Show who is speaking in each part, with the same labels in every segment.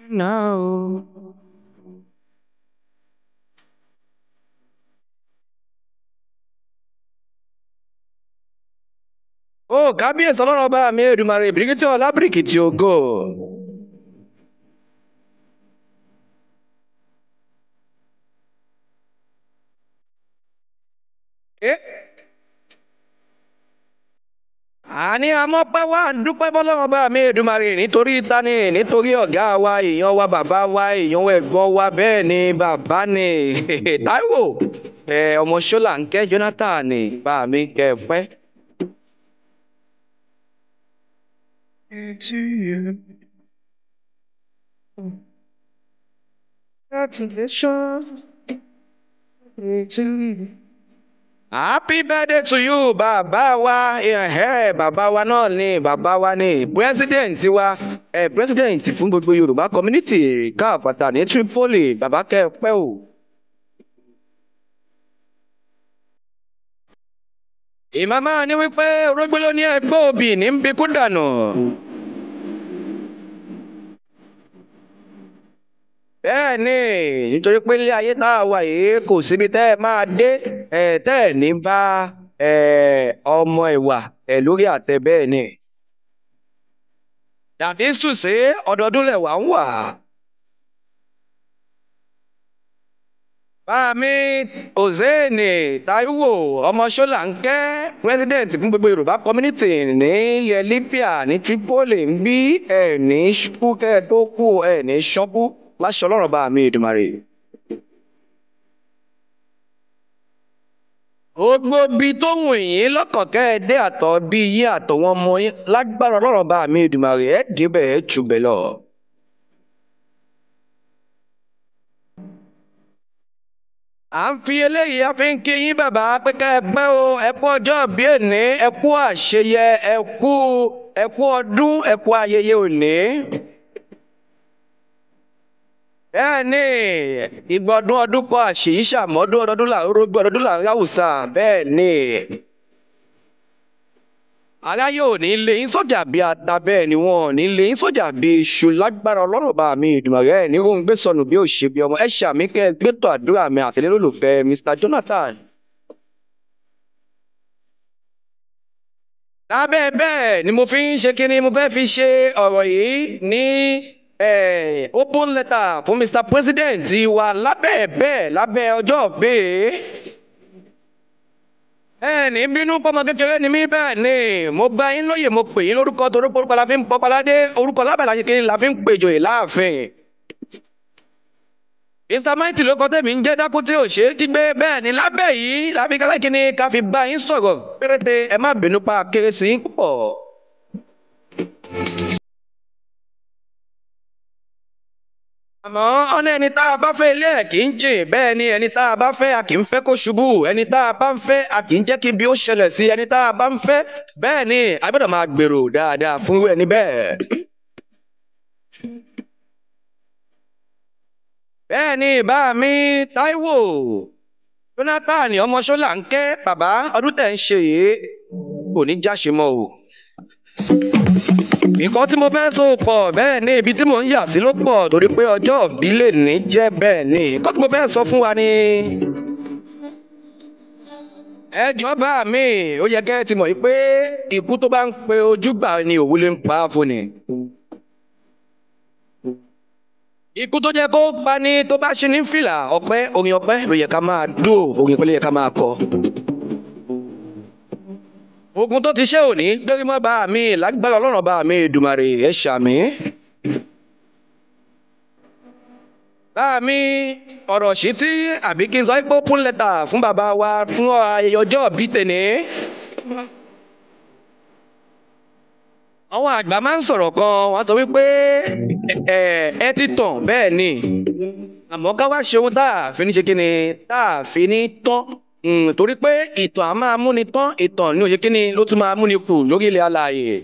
Speaker 1: Now. Ó kábíyèsí ọlọ́run ọba mi Èdùmàrè ìbíríkítí ọlá bíríkìtì ògo. Àní amọ́pẹ́ wá dúpẹ́ fọlọ́run ọba mi Èdùmàrè nítorí tani nítorí ọ̀gá wa èèyàn wa bàbá wa èèyàn wa ẹ̀gbọ́n wa bẹ́ẹ̀ ni bàbá ni Táíwò ọmọ Ṣọ́láńkẹ́ Jonathan ni bá mi kẹ́ ẹ pẹ́.
Speaker 2: To you. Congratulations to you.
Speaker 1: Happy birthday to you bàbá wa ẹ̀hẹ́ bàbá wa náà ni bàbá wa ni president wa president fún gbogbo Yorùbá community káàpàtà ní Tripoli bàbá kẹ́ ẹ pẹ́ o. Ìmàmá ní wípé orógbó ló ní ẹgbẹ́ òbí ní ń bikú dànù. Bẹ́ẹ̀ ni nítorí pé ilé ayé tá a wà yìí kò síbi tẹ́ ẹ máa dé tẹ́ ẹ ní bá ọmọ ìwà lórí àtẹ bẹ́ẹ̀ ni. Dàbí sùsé ọdọọdún lẹ̀wà ń wà. Báàmí Hosseini Táíwò ọmọ Ṣọ́láńkẹ́ president fún gbogbo Yorùbá community ní ilẹ̀ Libya ní Tripoli ń bí ẹ̀ ní ṣubú kẹ́ ẹ tó kú ẹ̀ ní ṣọ́kú láṣọ ọlọ́run bá mi Èdùmàrè. Gbogbo ibi tó wù yín lọ́kàn kẹ́ ẹ dé àtọ̀ bí yín àtọ̀wọn ọmọ yín lágbára ọlọ́run bá mi Èdùmàrè ẹ̀ débẹ̀ ẹ̀ jùbẹ̀ lọ. À ń fi eléyìí a fi ń kí yín bàbá pé ká ẹ pẹ́ o ẹ kú ọjọ́ bí òní ẹ kú àṣeyẹ ẹ kú ọdún ẹ kú ayẹyẹ òní. Bẹ́ẹ̀ ni ìgbọ̀dún ọdún kọ àṣeyí ṣàmọ́dún ọdọọdún là ń rógbó ọdọọdún là ń ráwùsà bẹ́ẹ̀ ni. Aráyé ò ní lé yín sójà bí ata bẹ́ẹ̀ ni wọn ò ní lé yín sójà bí iṣu lágbára ọlọ́run bá mi Èdùmàrè ẹ̀ ní róhun gbé sọnù bí ó ṣe bí ọmọ ẹ ṣàmì kẹ́ ẹ gbẹ́tọ̀ àdúrà mi àtẹlẹ́lólùfẹ́ Mr. Jonathan. Lábẹ́ bẹ́ẹ̀ ni mo fi ń ṣe kíni mo fẹ́ fi ṣe ọ̀rọ̀ yìí ní open letter fún Mr. President wa lábẹ́ bẹ́ẹ̀ lábẹ́ ọjọ́ bẹ́ẹ̀. Ẹ ní bínú pọ́mọ kékeré ni mí bẹ́ẹ̀ ni mo bá yín lóye mo pè yín lórúkọ torí orúkọ la fi ń pọpaládé orúkọ lábẹ́ la ṣe kí la fi ń pèjòyè láàfin. Mr. Mighty ló kọ́ tẹ̀mí ń jẹ́ dákú tí ò ṣe é jí gbé bẹ́ẹ̀ ni lábẹ́ yìí lábẹ́ kálákí ni ká fi bá yín sọ̀rọ̀ péréte ẹ má bínú pa kéré sí yín púpọ̀. Àmọ́ ọ̀nà ẹni tá a bá fẹ́ ilé ẹ̀ kì í jìn bẹ́ẹ̀ ni ẹni tá a bá fẹ́ a kì í fẹ́ kó ṣubú ẹni tá a bá ń fẹ́ a kì í jẹ́ kí ibi ó ṣẹlẹ̀ sí ẹni tá a bá ń fẹ́ bẹ́ẹ̀ ni a gbọ́dọ̀ máa gbèrò dáadáa fún irú ẹni bẹ́ẹ̀. Bẹ́ẹ̀ ni bá mi Táíwò Jonathan ọmọ Ṣọ́láńkẹ́ bàbá ọdún tẹ̀ ń ṣe yìí kò ní jáṣe mọ́ o. Nǹkan tí mo fẹ́ sọ pọ̀ bẹ́ẹ̀ ni ibi tí mò ń yà sí ló pọ̀ torí pé ọjọ́ òbí lè ní jẹ́ bẹ́ẹ̀ ni nǹkan tí mo fẹ́ sọ fún wa ni. Ẹ jọ̀ọ́ bá mi ó yẹ kẹ́ ẹ ti mọ̀ yìí pé ikú tó bá ń pe ojúgbà ni òwú lè ń pa á fún ni. Ikú tó jẹ́ kó pa ni tó bá ṣe ní fìlà ọpẹ́ orin ọpẹ́ ló yẹ ká máa dúró orin ọpẹ́ ló yẹ ká máa kọ. Ogun tó ti ṣe òní gbérí mọ́ bá mi lágbára ọlọ́run bá mi Èdùmàrè ẹ ṣàmì. Bá mi ọ̀rọ̀ sí tí àbí kí n sọ pé open letter fún bàbá wa fún ayẹyẹ ọjọ́ ìbí tèní. Àwọn àgbà máa ń sọ̀rọ̀ kan wọ́n sọ wípé ẹ ti tàn bẹ́ẹ̀ ni àmọ́ ká wá ṣe ohun tá a fi ní ṣe kí ni tá a fi ní tán torí pé ìtàn á máa múni tán ìtàn ní òṣè kí ni ló tún máa múni kù lórí ilẹ̀ alààyè.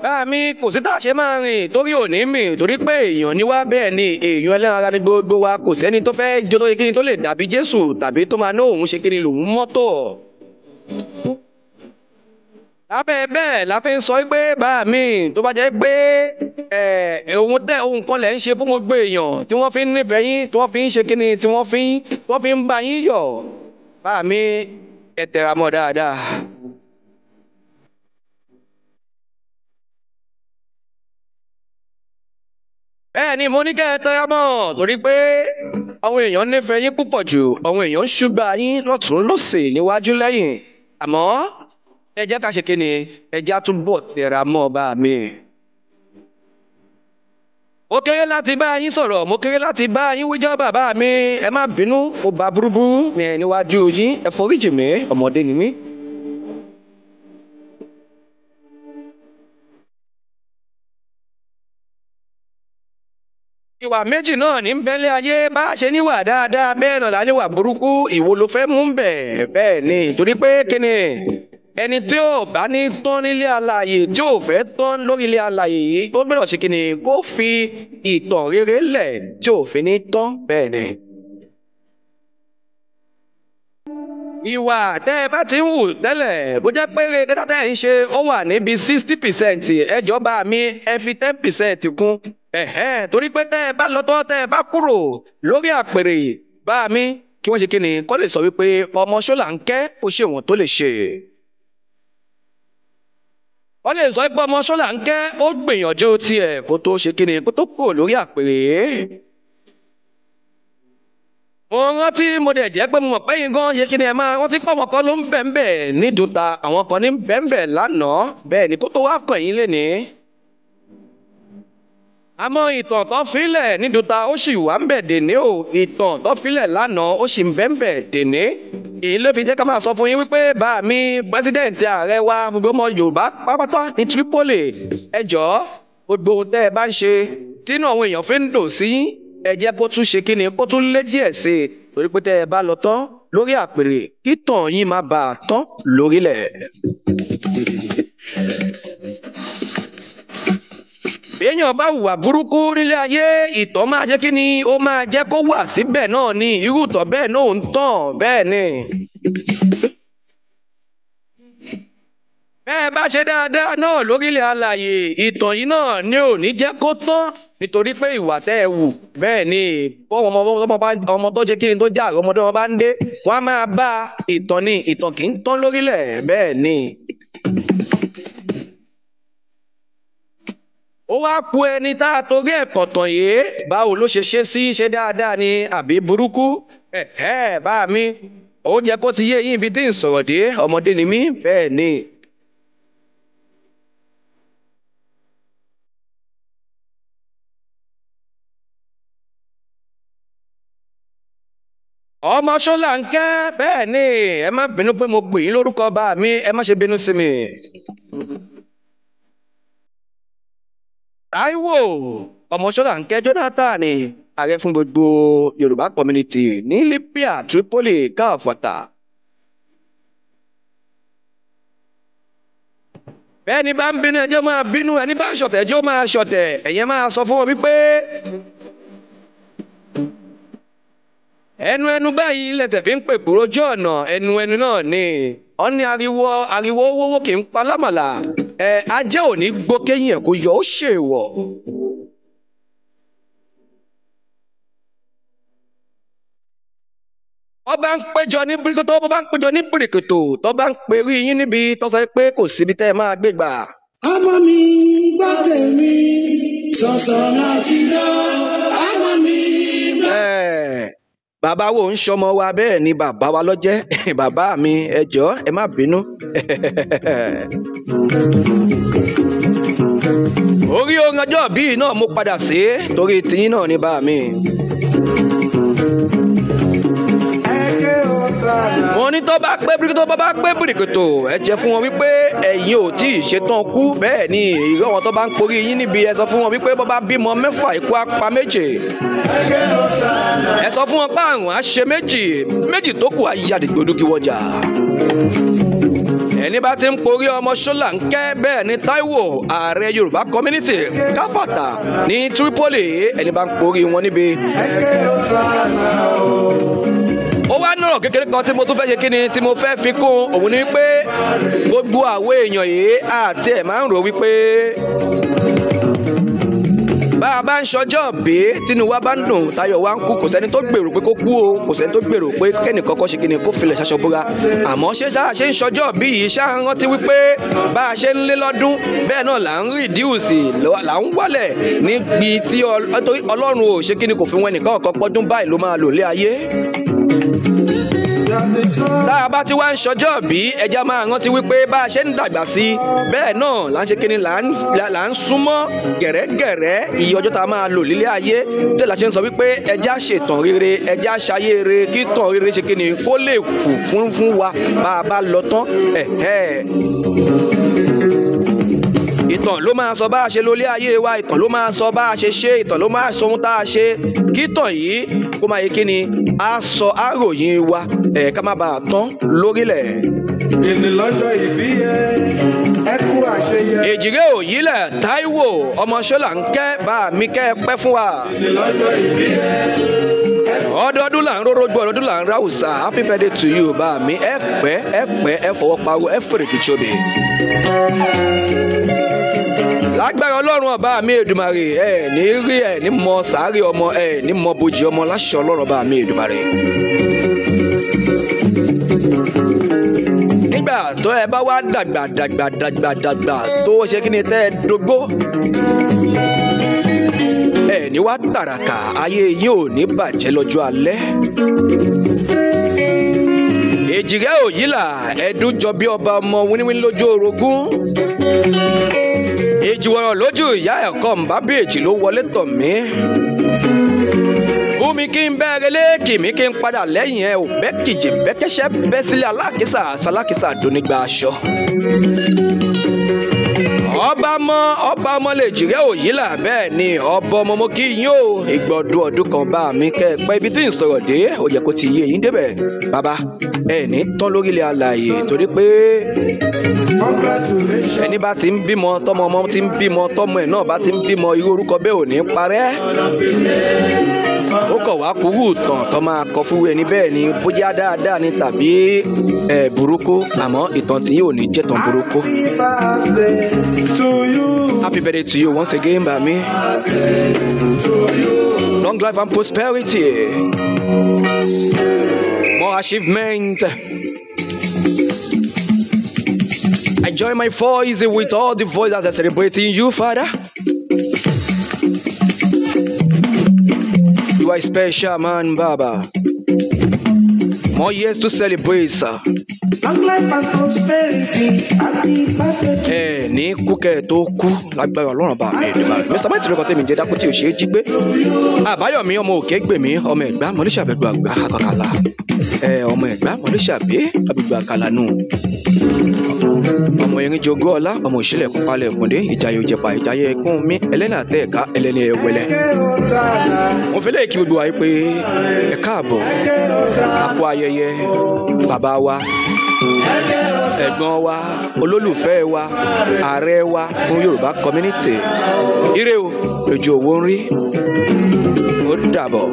Speaker 1: Bá mi kò sí tá a ṣe máa rìn torí òní mì, torí pé èèyàn ni wá, bẹ́ẹ̀ ni èèyàn ẹlẹ́ran ara ni gbogbo wa. Kò sẹ́ni tó fẹ́ jó lórí kíni tó lè dàbí Jésù tàbí tó máa ná òun ṣe kíni lòun mọ́tò. Lábẹ́ bẹ́ẹ̀ la fi ń sọ pé bá mi tó bá jẹ́ pé ohun tẹ́ ohun kan lẹ̀ ń ṣe fún gbogbo èèyàn tí wọ́n fi ń nífẹ̀ẹ́ yín, tí wọ́n fi ń ṣe kíni, tí wọ́n fi ń bá yín yọ̀, bá mi ẹ tẹra mọ́ dáadáa. Bẹ́ẹ̀ ni mo ní kẹ́ ẹ tẹra mọ́, torí pé àwọn èèyàn nífẹ̀ẹ́ yín púpọ̀ jù, àwọn èèyàn ń ṣúgbà yín lọ́tùn lósì níwájú lẹ́yìn. Àmọ́ ẹ jẹ́ ká ṣe kíni, ẹ jẹ́ á túbọ̀ tẹra mọ́ bá mi. Mo kéré láti bá yín sọ̀rọ̀, mo kéré láti bá yín wíjọ́ bàbá mi, ẹ má bínú, mo bá burúburú ní níwájú yín, ẹ foríjì mí, ọmọdé ni mí. Ìwà méjì náà ní bẹ́lẹ̀ ayé, bá a ṣe níwà dáadáa bẹ́ẹ̀ náà la níwà burúkú, ìwo ló fẹ́ mú bẹ̀, bẹ́ẹ̀ ni, torí pé kíni ẹni tí ò bá ní tán nílé alààyè, tí ò fẹ́ tán lórí ilé alààyè yìí, ó gbọ́dọ̀ ṣe kíni kó fi ìtàn rere lẹ̀ tí ò fi ní tán, bẹ́ẹ̀ ni. Ìwà tẹ́ ẹ bá ti ń wù tẹ́lẹ̀, bó jẹ́ pé dáadáa tẹ́ ẹ ń ṣe ó wà níbi 60%, ẹ jọ̀ọ́ bá mi ẹ fi 10% kún. Torí pé tẹ́ ẹ bá lọ tán, tẹ́ ẹ bá kúrò lórí àpèrè bá mi, kí wọ́n ṣe kíni kó lè sọ wípé ọmọ Ṣọ́láńkẹ́ ó ṣe wọ́n tó lè ṣe. Wọ́n lè sọ pé ọmọ Ṣọ́láńkẹ́ ó gbìyànjú tiẹ̀ kó tó ṣe kíni kó tó kúrò lórí àpèrè. Mo rántí, mo dẹ̀ jẹ́ pé mo mọ̀ pé yín gan ṣe kíni ẹ máa rántí pé àwọn kan ló ń bẹ̀ ń bẹ̀ nídùúta, àwọn kan ní bẹ̀ ń bẹ̀ lánàá, bẹ́ẹ̀ ni kó tó wá kàn yín lénìí. Àmọ́ ìtàn tó filẹ̀ nídùúta ó sì wà ń bẹ̀ dèní o, ìtàn tó filẹ̀ lánàá ó sì ń bẹ̀ ń bẹ̀ dèní. Èyí ló fi jẹ́ ká máa sọ fún yín wípé bá mi pẹ́sidẹ̀ǹtì ààrẹ wa gbogbo ọmọ Yorùbá pátápátá ní Tripoli, ẹ jọ̀ọ́ gbogbo ohun tẹ́ ẹ bá ń ṣe tínú àwọn èèyàn fi ń dùn sí yín, ẹ jẹ́ kó tún ṣe kíni kó tún lé díẹ̀ sí i, torí pé tẹ́ ẹ bá lọ tán lórí àpèrè kítàn yín má bàa tán lórílẹ̀. Béèyàn bá hùwà burúkú nílé ayé, ìtàn máa jẹ́ kíni ó máa jẹ́ kó wà síbẹ̀ náà ni, irú ìtàn bẹ́ẹ̀ náà ń tàn, bẹ́ẹ̀ ni. Bẹ́ẹ̀ bá ṣe dáadáa náà lórílẹ̀ alààyè, ìtàn yìí náà ni ò ní jẹ́ kó tán, nítorí pé ìwà tẹ́ ẹ wù, bẹ́ẹ̀ ni ọmọ tó ṣe kíni tó jà, ọmọdé wọn bá ń dé, wọ́n á máa bá ìtàn ni, ìtàn kì í tán lórílẹ̀, bẹ́ẹ̀ ni. Ó wá ku ẹni tá a torí ẹ̀ kọ̀tàn yìí, báwo ló ṣe ṣe sí, ṣe dáadáa ni àbí burúkú? Bá mi, ó jẹ́ kó ti yé yín ibi tí ń sọ̀rọ̀ dé, ọmọdé ni mí, bẹ́ẹ̀ ni. Ọmọ Ṣọ́láńkẹ́, bẹ́ẹ̀ ni, ẹ má bínú pé mo pè yín lórúkọ bá mi, ẹ má ṣe bínú sí mi. Táíwò ọmọ Ṣọ́láńkẹ́ Jonathan ni ààrẹ fún gbogbo Yorùbá community ní Libya, Tripoli, káfọ̀tà. Bẹ́ẹ̀ ni bá ń bínú ẹjọ́ máa bínú, ẹni bá ń ṣọ̀tẹ̀ ẹjọ́ máa ṣọ̀tẹ̀, ẹ̀yẹn máa sọ fún wọn wípé ẹnu ẹnu báyìí lẹ̀tẹ̀ fi ń pè kúrò ojú ọ̀nà, ẹnu ẹnu náà ni wọ́n ní ariwo ariwo owó kì í pa lámàlà, ẹ ajé ò ní gbó kéyìn ẹ̀ kó yọ ó ṣèwọ̀. Wọ́n bá ń péjọ ní bíríkótó, wọ́n bá ń péjọ ní bíríkòtò, tó bá ń perí yín níbi tó sọ pé kò síbi tẹ́ ẹ máa gbé gbà.
Speaker 2: Ọmọ mi gbọ́ tèmi, sọ̀sọ̀ láti lọ, ọmọ mi gbọ́.
Speaker 1: Bàbá wo ń ṣọmọ wa, bẹ́ẹ̀ ni bàbá wa ló jẹ́. Bàbá mi ẹ jọ̀ọ́ ẹ má bínú. Orí orin ọjọ́ bíi náà mo padà sí torí tiyín náà ni bá mi. Mo ní tó bá pé bíríkìtò, bá pé bíríkìtò, ẹ jẹ́ fún wọn wípé ẹ̀yin ò tí ì ṣetán kú, bẹ́ẹ̀ ni ìró wọn tó bá ń porí yín níbi, ẹ sọ fún wọn wípé bó bá bímọ mẹ́fà ikú á pa méje. Ẹ sọ fún wọn pé àrùn á ṣe méjì, méjì tó kù á ya dìgbòlugi wọjà. Ẹni bá ti ń porí ọmọ Ṣọlá ń kẹ́ bẹ́ẹ̀ ni Táíwò ààrẹ Yorùbá community káfàtà ní Tripoli ẹni bá ń porí wọn níbi. Ó wá nọ̀rọ̀ kékeré kan tí mo tún fẹ́ ṣe kíni tí mo fẹ́ fi kún òun ni wípé gbogbo àwọn èèyàn yìí àti ẹ̀ máa ń rò wípé bá a bá ń ṣọjọ́ bí tínú wa bá ń dùn tayọ̀ wa ń kú kò sẹ́ni tó gbèrò pé kó kú o kò sẹ́ni tó gbèrò pé kẹ́nìkan kọ́ ṣe kíni kó filẹ̀ ṣaṣọ bóra àmọ́ ṣé ṣáà ṣe ń ṣọjọ́ bí yìí ṣáà ń rántí wípé bá a ṣe ń lé lọ́dún bẹ́ẹ̀ náà là ń rìdíùsì là ń wálẹ̀ níbi tí Ọlọ́run ò ṣe kíni kò fi wọn ẹnìkan ọ̀kan pọ́dún báyìí ló máa lò lé ayé. Tá a bá ti wá ń ṣọjọ́ bí ẹja máa rántí wípé bá a ṣe ń dàgbà sí bẹ́ẹ̀ náà là ń ṣe kíni là ń súnmọ́ gẹ̀rẹ́gẹ̀rẹ́ iye ọjọ́ tá a máa lò lílé ayé tó la ṣe ń sọ wípé ẹja ṣètàn rere ẹja ṣayé rere kí tàn rere ṣe kíni kó lè kù fún wa bá a bá lọ tán. Ìtàn ló máa sọ bá a ṣe lólé ayé wa, ìtàn ló máa sọ bá a ṣe ṣe, ìtàn ló máa sọ ohun tá a ṣe kí tàn yìí kó máa yẹ kí ni a sọ àròyìn wa ẹ̀ ká má bàa tán lórílẹ̀.
Speaker 2: Èlé lọ́jọ́ ìbí yẹ ẹ kú àṣeyẹ.
Speaker 1: Èjìrẹ́ òyìnlẹ̀ Táíwò ọmọ Ṣọlá ń kẹ́ bá mi kẹ́ ẹ pẹ́ fún wa.
Speaker 2: Èlé lọ́jọ́ ìbí yẹ.
Speaker 1: Ọdọọdún là ń rórógbó, ọdọọdún là ń ráwùsà. Happy birthday to you bá mi, ẹ pẹ́ ẹ pẹ́ ẹ fọwọ́ pawó ẹ fèrè kìjọba. Lágbára Ọlọ́run ọba mi Èdùmàrè ẹ ní rí ẹ ní mọ sàárè ọmọ ẹ ní mọ bojì ọmọ láṣẹ Ọlọ́run ọba mi Èdùmàrè. Nígbà tó ẹ bá wá dàgbà dàgbà dàgbà dàgbà tó ṣe kí ni tẹ́ ẹ dógbó ẹ ní wá tàràkà ayé yín ò ní bàjẹ́ lọ́jọ́ alẹ́. Èjìrẹ́ òyìnlá ẹdún jọ bí ọba ọmọ wíníwíní lójú orogún èjìwọ̀rọ̀ lójú ìyá ẹ̀kọ́ mbábí èjì ló wọlé tọ̀ mí. Bùnmi kí n bẹ́ẹ̀rẹ̀ léèkì mi kí n padà lẹ́yìn ẹ ò bẹ́ kìjì bẹ́kẹ́sẹ́ bẹ́ sílẹ̀ alákìsà alákìsà dónígbà aṣọ. Ọba ọmọ lè jìrẹ́ òyìnlá bẹ́ẹ̀ ni ọba ọmọ mo kí yín o ìgbọ̀dún ọdún kan bá mi kẹ́ ẹ pẹ́ ibi tí ń sọ̀rọ̀ dé ó yẹ kó ti yé yín débẹ̀ bàbá ẹ ní tán lórílẹ̀ alààyè torí pé ẹni bá ti ń bímọ tọmọ ọmọ ti ń bímọ tọmọ ẹ náà bá ti ń bímọ irú orúkọ bẹ́ẹ̀ ò ní parẹ́ ó kọ̀ wá kúrú tàn tó máa kọ fún ẹni bẹ́ẹ̀ ni bóyá dáadáa ni tàbí ẹ̀ burúkú àmọ́ ìtàn tí yóò ní jẹ́ tàn burúkú.
Speaker 2: Happy birthday
Speaker 1: Happy birthday to you once again, Bami. Long life and prosperity. More achievement. I join my voice with all the voices that are celebrating you, Father. You are a special man, Baba. More years to celebrate, sir.
Speaker 2: Long life and prosperity. Happy birthday.
Speaker 1: Ẹ ní kúkẹ́ tó kú lágbára Ọlọ́run bá mi Èdùmàrè. Mr. Mighty ló kọ́ tèmi jẹ́ dákú tí ò ṣe é jí gbé. Àbáyọ̀mí ọmọ òkè gbèmí ọmọ Ẹ̀gbá mọ̀lẹ́sàbẹ̀gbẹ̀ àgbà àkàkàlà. Ẹ ọmọ Ẹ̀gbá mọ̀lẹ́sàbẹ̀ àgbègbè àkàlà nù. Ọmọ erin jogún ọlá ọmọ òṣìlẹ̀ kúpalẹ̀ òkúndé ìjayé òjẹ̀pà ìjayé ẹkún mi ẹlẹ́nà àtẹ ẹ̀ka ẹlẹ́ni ẹ̀wẹ̀lẹ̀. Mo fi léèkì gbogbo wa yìí pé ẹ káàbọ̀ a kú ayẹyẹ bàbá wa ẹ̀gbọ́n wa olólùfẹ́ wa ààrẹ wa fún Yorùbá community. Ire o lójú owó ń rí ó dàbọ̀.